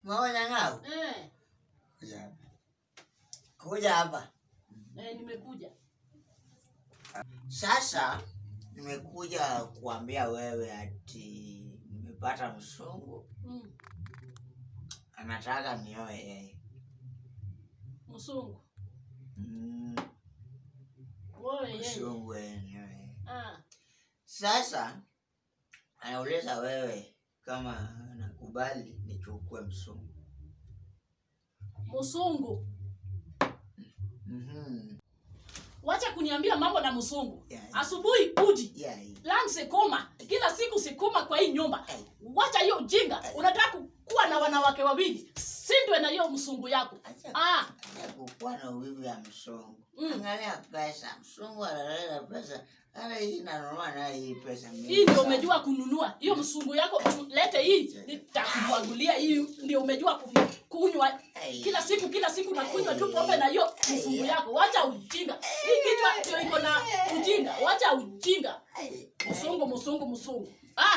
Mama Nyang'au. Eh. Kuja hapa. Kuja hapa. Eh, nimekuja. Sasa nimekuja kuambia wewe ati nimepata msungu. Anataka nioe yeye. Msungu. Wewe yeye. Msungu yeye nioe yeye. Ah. Sasa anauliza wewe kama nakubali nichukue msungu. Msungu. Wacha kuniambia mambo na msungu. Asubuhi uji. Lunch sikuma. Kila siku sikuma kwa hii nyumba. Wacha hiyo ujinga. Unataka kuwa na wanawake wawili. Sindwe na hiyo msungu yako. Acha. Acha kukuwa na uwivu ya msungu. Angalia pesa. Msungu analeta pesa. Hata hii inanunua na hii pesa mingi Hii ndio sana. umejua kununua. Hiyo msungu yako lete hii. Nitakumwagulia hii ndio umejua kunywa. Kila siku, kila siku nakunywa tu pombe na hiyo msungu yako. Wacha ujinga. Hii kichwa ndio iko na ujinga. Wacha ujinga. Msungu, msungu, msungu.